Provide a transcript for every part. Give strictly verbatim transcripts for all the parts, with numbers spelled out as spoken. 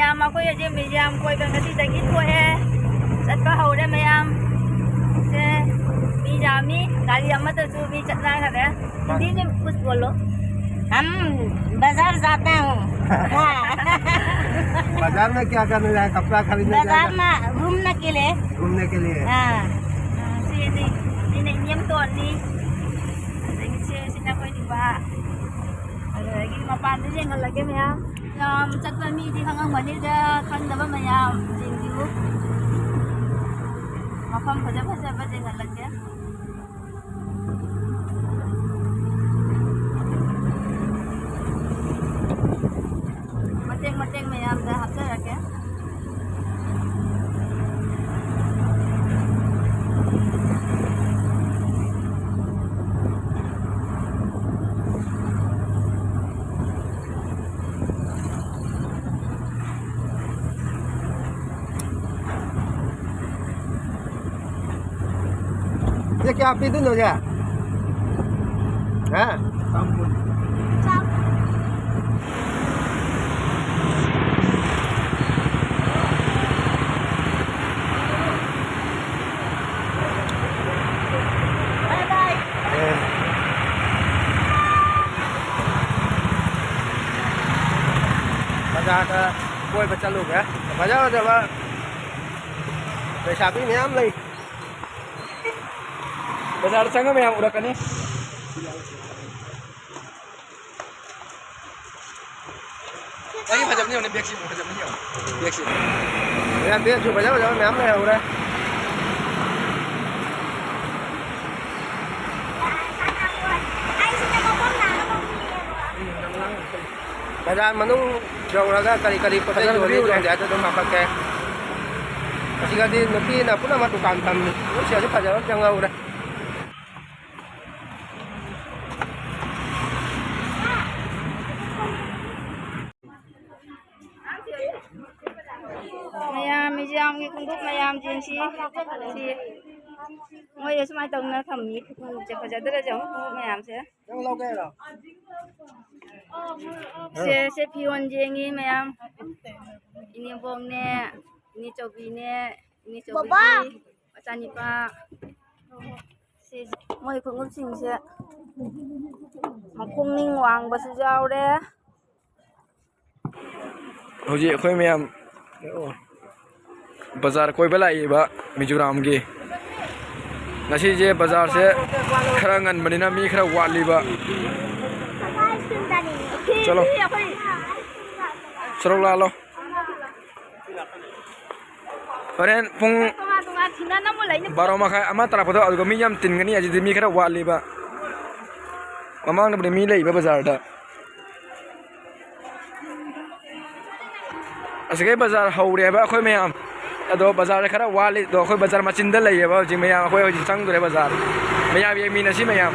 ꯃꯌꯥꯝ, ꯑꯩꯈꯣꯏ ꯍꯧꯖꯤꯛ ꯃ꯭ꯌꯨꯖꯤꯌꯝ ꯀꯣꯏꯕ ꯉꯁꯤꯗꯒꯤ ꯊꯣꯛꯑꯦ, ꯆꯠꯄ ꯍꯧꯔꯦ ꯃꯌꯥꯝ꯫ ꯁꯦ, ꯃꯤ ꯌꯥꯝꯃꯤ, ꯒꯥꯔꯤ ꯑꯃꯗꯁꯨ ꯃꯤ ꯆꯠꯅꯈ꯭ꯔꯦ꯫ ꯍꯤꯟꯗꯤ ꯃꯦ ꯀꯨꯆ ꯕꯣꯂꯣ꯫ हम बाजार जाता हूँ। हाँ। बाजार में क्या करने जाए? कपड़ा खरीदने बाजार जाए? में घूमने के लिए। घूमने के लिए। हाँ। ꯁꯤꯅꯤ, ꯁꯤꯅ ꯏꯅꯦꯝꯇꯣꯟꯅꯤ꯫ ꯑꯗꯒꯤ ꯁꯦ, ꯁꯤꯅ ꯑꯩꯈꯣꯏ ꯅꯨꯄꯥ꯫ ꯑꯗꯨꯗꯒꯤ ꯃꯄꯥꯟꯗ ꯌꯦꯡꯍꯜꯂꯒꯦ ꯃꯌꯥꯝ꯫ ꯌꯥꯝ ꯆꯠꯄ ꯃꯤꯗꯤ ꯈꯪꯉꯝꯒꯅꯤꯗ, ꯈꯪꯗꯕ ꯃꯌꯥꯝ ꯌꯦꯡꯕꯤꯌꯨ꯫ ꯃꯐꯝ ꯐꯖ ꯐꯖꯕ ꯌꯦꯡꯍꯜꯂꯛꯀꯦ꯫ ꯃꯇꯦꯛ ꯃꯇꯦꯛ ꯃꯌꯥꯝꯗ ꯍꯥꯞꯆꯔꯛꯀꯦ꯫ ये क्या आप ही दिन हो गया? हाँ? ꯕꯖꯥꯔꯗ ꯀꯣꯏꯕ ꯆꯠꯂꯨꯒꯦ꯫ ꯐꯖ ꯐꯖꯕ ꯂꯩꯁꯥꯕꯤ ꯃꯌꯥꯝ ꯂꯩ꯫ ꯕꯖꯥꯔꯗ ꯆꯪꯉ ꯃꯌꯥꯝ ꯎꯔꯛꯀꯅꯤ꯫ ꯑꯩꯒꯤ ꯐꯖꯕꯅꯤ ꯌꯦꯡꯉꯨꯅꯦ, ꯕꯦꯒꯁꯤ ꯐꯖꯕꯅꯤ ꯌꯦꯡꯉꯨ꯫ ꯕꯦꯒꯁꯤ꯫ ꯃꯌꯥꯝ ꯕꯦꯒꯁꯨ ꯐꯖ ꯐꯖꯕ ꯃꯌꯥꯝ ꯂꯩꯍꯧꯔꯦ꯫ ꯕꯖꯥꯔ ꯃꯅꯨꯡ ꯌꯧꯔꯒ ꯀꯔꯤ ꯀꯔꯤ ꯄꯣꯠ ꯆꯩ ꯐꯖꯕ ꯌꯣꯜꯂꯤ view ꯔꯦ꯫ ꯌꯣꯟꯗꯦ ꯍꯥꯏꯗꯣ ꯑꯗꯨꯝ ꯍꯥꯄꯛꯀꯦ꯫ ꯑꯁꯤꯒꯗꯤ ꯅꯨꯄꯤꯅ ꯄꯨꯝꯅꯃꯛ ꯗꯨꯀꯥꯟ ꯐꯝꯃꯤ꯫ ꯁꯤꯗꯁꯨ ꯐꯖꯕ ꯑꯃ ꯆꯪꯍꯧꯔꯦ꯫ ꯃꯌꯥꯝ, ꯃ꯭ꯌꯨꯖꯤꯌꯝꯒꯤ ꯈꯣꯡꯎꯞ ꯃꯌꯥꯝꯁꯤꯡꯁꯤ, ꯁꯤ ꯃꯣꯏꯗ ꯁꯨꯃꯥꯏꯅ ꯇꯧꯅ ꯊꯝꯃꯤ꯫ ꯈꯣꯡꯎꯞꯁꯦ ꯐꯖꯗ꯭ꯔꯁꯨ ꯈꯣꯡꯎꯞ ꯃꯌꯥꯝꯁꯦ꯫ ꯁꯦ, ꯁꯦ ꯐꯤꯔꯣꯟ ꯌꯦꯡꯉꯤ ꯃꯌꯥꯝ꯫ ꯏꯅꯦꯝꯕꯣꯛꯅꯦ, ꯏꯅꯦ ꯆꯧꯕꯤꯅꯦ, ꯏꯅꯦ ꯕꯕꯥ! ꯆꯧꯕꯤꯒꯤ ꯃꯆꯥꯅꯤꯄꯥ꯫ ꯁꯤ ꯃꯣꯏ ꯈꯣꯡꯎꯞꯁꯤꯡꯁꯦ ꯃꯈꯣꯡ ꯅꯤꯡ ꯋꯥꯡꯕꯁꯨ ꯌꯥꯎꯔꯦ꯫ ꯍꯧꯖꯤꯛ ꯑꯩꯈꯣꯏ ꯃꯌꯥꯝ ꯕꯖꯥꯔ ꯀꯣꯏꯕ ꯂꯥꯛꯏꯕ ꯃꯤꯖꯣꯔꯥꯝꯒꯤ꯫ ꯉꯁꯤꯁꯦ ꯕꯖꯥꯔꯁꯦ ꯈꯔ ꯉꯟꯕꯅꯤꯅ ꯃꯤ ꯈꯔ ꯋꯥꯠꯂꯤꯕ꯫ ꯆꯠꯂꯣ꯫ ꯁꯣꯔꯣꯛ ꯂꯥꯜꯂꯣ꯫ ꯍꯣꯔꯦꯟ ꯄꯨꯡ ꯕꯥꯔꯣ ꯃꯈꯥꯏ, ꯑꯃ ꯇꯥꯔꯛꯄꯗꯣ ꯑꯗꯨꯒ ꯃꯤ ꯌꯥꯝ ꯇꯤꯟꯒꯅꯤ꯫ ꯑꯁꯤꯗꯤ ꯃꯤ ꯈꯔ ꯋꯥꯠꯂꯤꯕ꯫ ꯃꯃꯥꯡꯗꯕꯨꯗꯤ ꯃꯤ ꯂꯩꯕ ꯕꯖꯥꯔꯗ꯫ ꯑꯁꯤꯒꯩ ꯕꯖꯥꯔ ꯍꯧꯔꯦꯕ ꯑꯩꯈꯣꯏ ꯃꯌꯥꯝ꯫ ꯑꯗꯣ ꯕꯖꯥꯔꯗ ꯈꯔ ꯋꯥꯠꯂꯤ꯫ ꯑꯗꯣ ꯑꯩꯈꯣꯏ ꯕꯖꯥꯔ ꯃꯆꯤꯟꯗ ꯂꯩꯌꯦꯕ ꯍꯧꯖꯤꯛ ꯃꯌꯥꯝ꯫ ꯑꯩꯈꯣꯏ ꯍꯧꯖꯤꯛ ꯆꯪꯗꯣꯔꯦ ꯕꯖꯥꯔ꯫ ꯃꯌꯥꯝ ꯌꯦꯡꯃꯤꯟꯅꯁꯤ ꯃꯌꯥꯝ꯫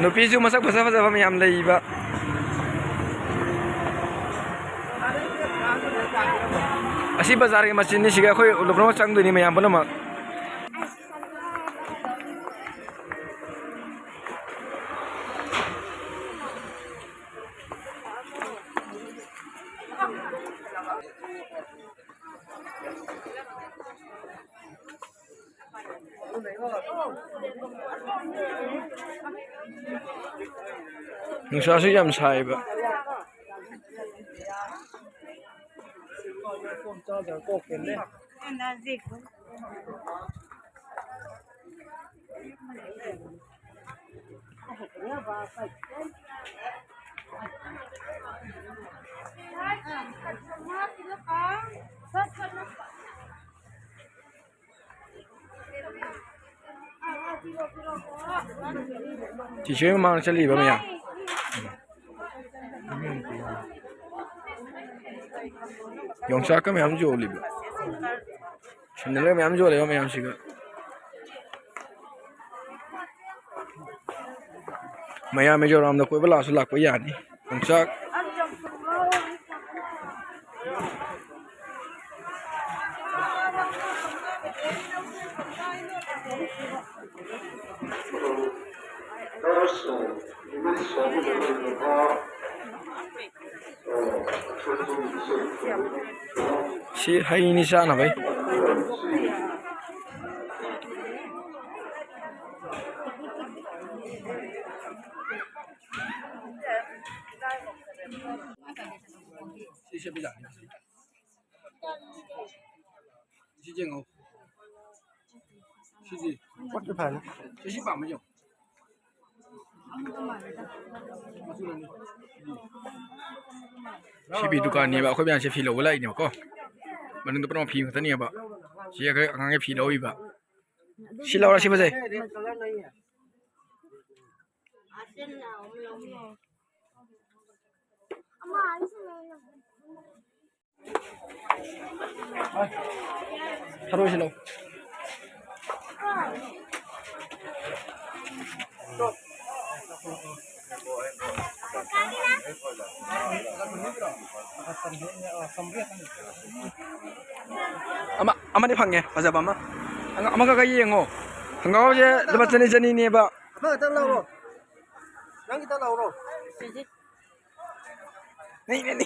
ꯅꯨꯄꯤꯁꯨ ꯃꯁꯛ ꯐꯖ ꯐꯖꯕ ꯃꯌꯥꯝ ꯂꯩꯕ꯫ ꯑꯁꯤ ꯕꯖꯥꯔꯒꯤ ꯃꯆꯤꯟꯅꯤ꯫ ꯁꯤꯒ ꯑꯩꯈꯣꯏ ꯂꯣꯏꯅꯃꯛ ꯆꯪꯗꯣꯏꯅꯤ ꯃꯌꯥꯝ ꯄꯨꯝꯅꯃꯛ꯫ ꯅꯨꯡꯁꯥꯁꯨ ꯌꯥꯝ ꯁꯥꯏꯕ꯫ ꯆꯤꯆꯦ ꯃꯃꯥꯡ ꯆꯠꯂꯤꯕ ꯃꯌꯥꯝ꯫ ꯌꯣꯡꯆꯥꯛꯀ ꯃꯌꯥꯝ ꯌꯣꯜꯂꯤꯕ꯫ ꯁꯦꯟꯗꯜꯒ ꯃꯌꯥꯝ ꯌꯣꯜꯂꯦꯕ ꯃꯌꯥꯝꯁꯤꯒ꯫ ꯃꯌꯥꯝ ꯃꯤꯖꯣꯔꯥꯝꯗ ꯀꯣꯏꯕ ꯂꯥꯛꯑꯁꯨ ꯂꯥꯛꯄ ꯌꯥꯅꯤ꯫ ꯌꯣꯡꯆꯥꯛ꯫ ꯁꯤ ꯍꯩꯅꯤ ꯆꯥꯅꯕꯩ꯫ ꯁꯤ ꯌꯦꯡꯉꯣ꯫ ꯁꯤꯗꯤ ꯄꯣꯠꯇꯤ ꯐꯅꯤ꯫ ꯁꯤ, ꯁꯤ ꯄꯥꯝꯕ ꯌꯦꯡꯉꯣ꯫ ꯁꯤ ꯐꯤ ꯗꯨꯀꯥꯟꯅꯦꯕ, ꯑꯩꯈꯣꯏ ꯃꯌꯥꯝꯁꯦ ꯐꯤ ꯂꯧꯕ ꯂꯥꯛꯏꯅꯦꯕꯀꯣ꯫ ꯃꯅꯨꯡꯗ ꯄꯨꯝꯅꯃꯛ ꯐꯤ ꯉꯥꯛꯇꯅꯦꯕ꯫ ꯁꯤ ꯑꯩꯈꯣꯏ ꯑꯉꯥꯡꯒꯤ ꯐꯤ ꯂꯧꯔꯤꯕ꯫ ꯁꯤ ꯂꯧꯔ ꯁꯤ ꯐꯖꯩ꯫ ꯊꯔꯣꯏꯁꯤ ꯂꯧ꯫ ꯑꯃ, ꯑꯃꯗꯤ ꯐꯪꯉꯦ, ꯐꯖꯕ ꯑꯃ꯫ ꯑꯃ, ꯑꯃꯈꯛ ꯌꯦꯡꯉꯣ꯫ ꯈꯣꯡꯒ꯭ꯔꯥꯎꯁꯦ ꯂꯨꯄꯥ ꯆꯅꯤ, ꯆꯅꯤꯅꯦꯕ꯫ ꯑꯃꯈꯛꯇꯪ ꯂꯧꯔꯣ꯫ ꯅꯪꯒꯤꯗ ꯂꯧꯔꯣ꯫ ꯅꯦ, ꯅꯦ, ꯅꯦ꯫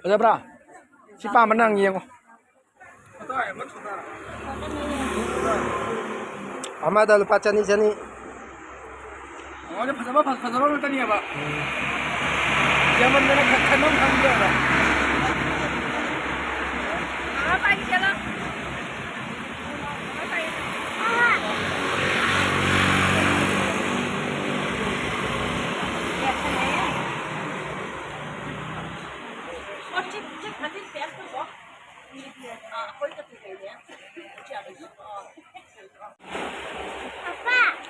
ꯐꯖꯕ꯭ꯔꯥ? ꯁꯤ ꯄꯥꯝꯕ ꯅꯪ ꯌꯦꯡꯉꯣ꯫ ꯑꯃꯗ ꯂꯨꯄꯥ ꯆꯅꯤ, ꯆꯅꯤ꯫ ꯑꯣ, ꯑꯗꯨ ꯐꯖꯕ, ꯐꯖꯕ ꯉꯥꯛꯇꯅꯦꯕ꯫ ꯌꯥꯝꯃꯟꯗꯅ ꯈꯟ-, ꯈꯟꯕꯝ ꯈꯪꯗꯦꯕ꯫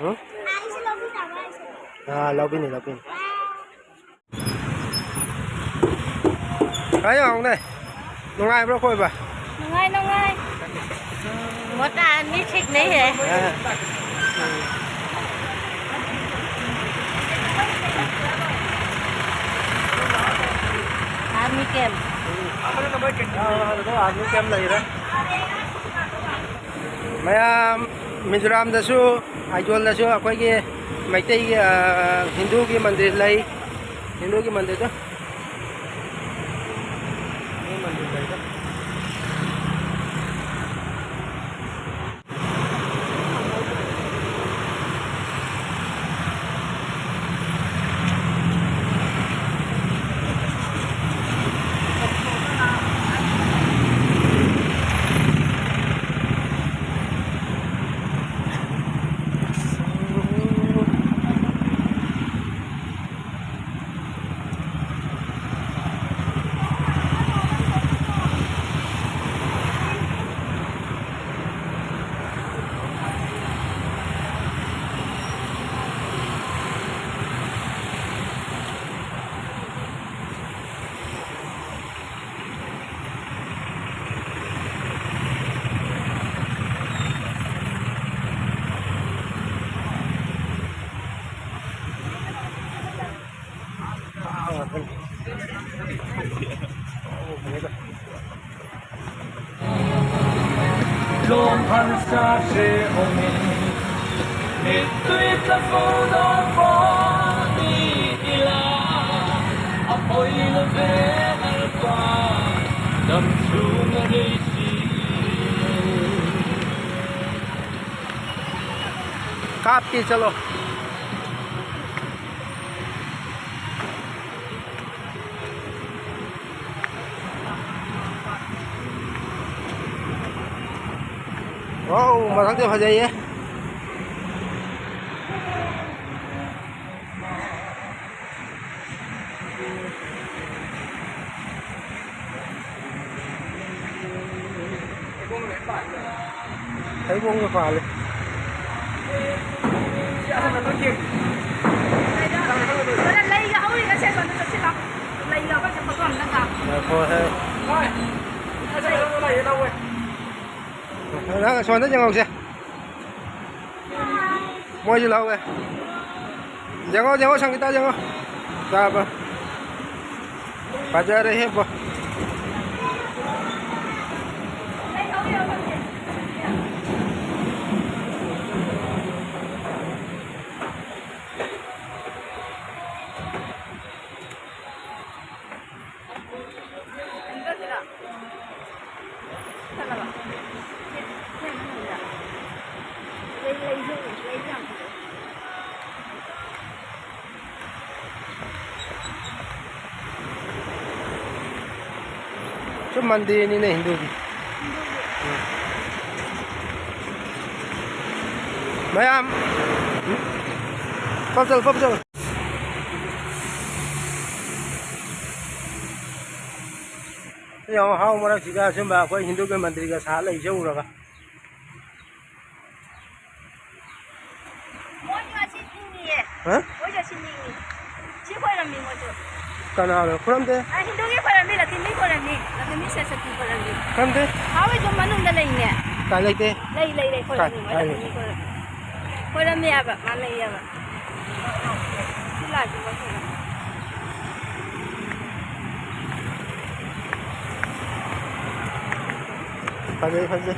ꯎꯝ? ꯑꯥ, ꯂꯧꯕꯤꯅꯤ, ꯂꯧꯕꯤꯅꯤ꯫ ꯀꯥꯏ ꯌꯧꯔꯛꯅꯦ? ꯅꯨꯡꯉꯥꯏꯕ꯭ꯔꯣ ꯀꯣꯏꯕ? ꯅꯨꯡꯉꯥꯏ, ꯅꯨꯡꯉꯥꯏ꯫ ꯃꯣꯇꯥ ꯑꯅꯤ ꯊꯦꯡꯅꯩꯍꯦ꯫ ꯑꯥ꯫ ꯑꯥꯔꯃꯤ ꯀꯦꯝ꯫ ꯑꯥ, ꯑꯥꯔꯃꯤ ꯀꯦꯝ ꯂꯩꯔꯦ꯫ ꯃꯌꯥꯝ, ꯃꯤꯖꯣꯔꯥꯝꯗꯁꯨ, ꯑꯥꯏꯖꯣꯜꯗꯁꯨ ꯑꯩꯈꯣꯏꯒꯤ ꯃꯩꯇꯩꯒꯤ, ꯑ, ꯍꯤꯟꯗꯨꯒꯤ ꯃꯟꯗꯤꯔ ꯂꯩ꯫ ꯍꯤꯟꯗꯨꯒꯤ ꯃꯟꯗꯤꯔꯗꯣ꯫ ꯍꯤꯟꯗꯨ ꯃꯟꯗꯤꯔ ꯂꯩꯗꯣ꯫ Lawm phan sa hre awm in, mittui tla fo dawn pawh ni ila, a pawi lo ve Lalpa, dam chhunga rei si. Kap ti chalo. Wow, ꯃꯊꯛꯇꯤ ꯐꯖꯩꯌꯦ꯫ ꯍꯩꯕꯣꯡꯒ ꯄꯥꯜꯂꯦ꯫ ꯂꯩꯒ ꯍꯧꯔꯤꯒꯁꯦ ꯁꯣꯝꯗ ꯆꯠꯁꯤꯜꯂꯣ꯫ ꯂꯩꯒ ꯑꯩꯈꯣꯏ ꯆꯠꯄꯗꯣ ꯑꯝꯇ ꯀꯥꯞ-, ꯉꯥꯏꯈꯣꯍꯦ꯫ ꯅꯪ ꯑꯁꯣꯝꯗ ꯌꯦꯡꯍꯧꯁꯦ꯫ ꯃꯣꯏꯁꯨ ꯂꯧꯋꯦ꯫ ꯌꯦꯡꯉꯣ, ꯌꯦꯡꯉꯣ, ꯁꯪꯒꯤꯇꯥ, ꯌꯦꯡꯉꯣ꯫ ꯆꯥꯕ꯫ ꯐꯖꯔꯦꯍꯦ ꯕꯣ꯫ ꯃꯟꯗꯤꯔꯅꯤꯅꯦ ꯍꯤꯟꯗꯨꯒꯤ꯫ ꯃꯌꯥꯝ ꯄꯞ ꯆꯠꯂꯣ, ꯄꯞ ꯆꯠꯂꯣ꯫ ꯌꯦꯡꯉꯣ, ꯍꯥꯎ ꯃꯔꯛꯁꯤꯗ ꯑꯆꯨꯝꯕ ꯑꯩꯈꯣꯏ ꯍꯤꯟꯗꯨꯒꯤ ꯃꯟꯗꯤꯔꯒ ꯁꯥ ꯂꯩꯁꯦ ꯎꯔꯒ꯫ ꯃꯣꯏꯁꯨ ꯑꯁꯤ ꯅꯤꯡꯉꯤꯌꯦ꯫ ꯍꯥ? ꯃꯣꯏꯁꯨ ꯑꯁꯤ ꯅꯤꯡꯉꯤ꯫ ꯁꯤ ꯈꯣꯏꯔꯝꯃꯤ ꯃꯣꯏꯁꯨ꯫ ꯀꯅꯥꯅꯣ? ꯈꯨꯔꯝꯗꯦ꯫ ꯑ, ꯍꯤꯟꯗꯨꯒꯤ ꯈꯣꯏꯔꯝꯃꯤ, ꯂꯛꯈꯤꯃꯤ ꯈꯣꯏꯔꯝꯃꯤ꯫ ꯂꯛꯈꯤꯃꯤ ꯁꯔꯁꯋꯇꯤ ꯈꯣꯏꯔꯝꯃꯤ꯫ ꯈꯨꯔꯝꯗꯦ꯫ ꯍꯥꯎ, ꯑꯩꯁꯨ ꯃꯅꯨꯡꯗ ꯂꯩꯅꯦ꯫ ꯀꯥꯏ ꯂꯩꯇꯦ? ꯂꯩ, ꯂꯩ, ꯂꯩ, ꯈꯣꯏꯔꯝꯃꯤ, ꯀꯥꯏ? ꯃꯣꯏ ꯀꯥꯏ ꯂꯩ? ꯂꯛꯈꯤꯃꯤ ꯈꯣꯏꯔꯝꯃꯤ꯫ ꯈꯣꯏꯔꯝꯃꯤ ꯍꯥꯏꯕ, ꯃꯥ ꯂꯩ ꯍꯥꯏꯕ꯫ ꯁꯤ ꯂꯥꯛꯈꯤꯕ ꯈꯣꯏꯔꯝꯃꯤ꯫ ꯐꯖꯩ, ꯐꯖꯩ꯫